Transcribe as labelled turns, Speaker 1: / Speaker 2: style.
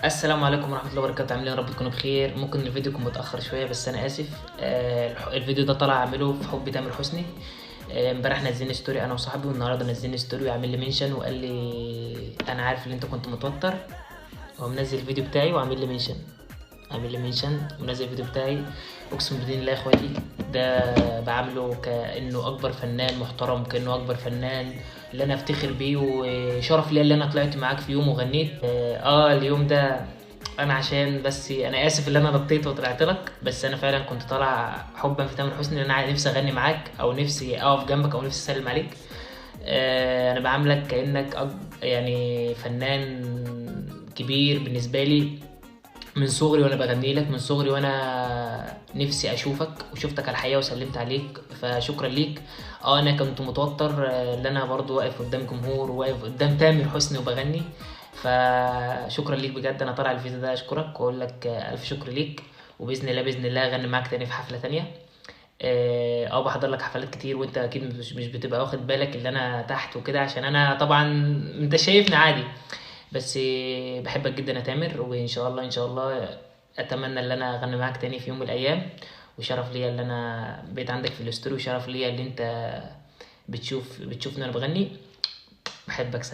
Speaker 1: السلام عليكم ورحمة الله وبركاته. عاملين إيه؟ يا رب تكونوا بخير. ممكن الفيديو يكون متأخر شوية بس أنا آسف. الفيديو ده طالع أعمله في حب تامر حسني. امبارح نزلني story أنا وصاحبي، والنهاردة نزلني story وعامل لي mention وقال لي أنا عارف إن أنت كنت متوتر. هو منزل الفيديو بتاعي وعامل لي mention، عامل لي mention ومنزل الفيديو بتاعي. اقسم بدين الله يا اخواتي ده بعامله كانه اكبر فنان محترم، كانه اكبر فنان اللي انا افتخر بيه، وشرف ليا اللي انا طلعت معاك في يوم وغنيت. اليوم ده انا عشان بس انا اسف اللي انا نطيت وطلعت لك، بس انا فعلا كنت طالع حبا في تامر حسني، لان انا نفسي اغني معاك او نفسي اقف جنبك او نفسي اسلم عليك. انا بعاملك كانك فنان كبير بالنسبة لي من صغري، وانا بغني لك من صغري، وانا نفسي اشوفك وشفتك على الحقيقة وسلمت عليك، فشكرا ليك. انا كنت متوتر، ان انا برضو واقف قدام جمهور وواقف قدام تامر حسني وبغني، فشكرا ليك بجد. انا طالع الفيديو ده اشكرك واقول لك، الف شكر ليك، وباذن الله باذن الله اغني معاك تاني في حفلة تانية. بحضر لك حفلات كتير، وانت اكيد مش بتبقى واخد بالك ان انا تحت وكده، عشان انا طبعا انت شايفني عادي، بس بحبك جدا يا تامر، وان شاء الله ان شاء الله اتمنى ان انا اغني معاك تاني في يوم من الايام. وشرف ليا ان انا بقيت عندك في الاستوديو، وشرف ليا ان انت بتشوفني وانا بغني. بحبك.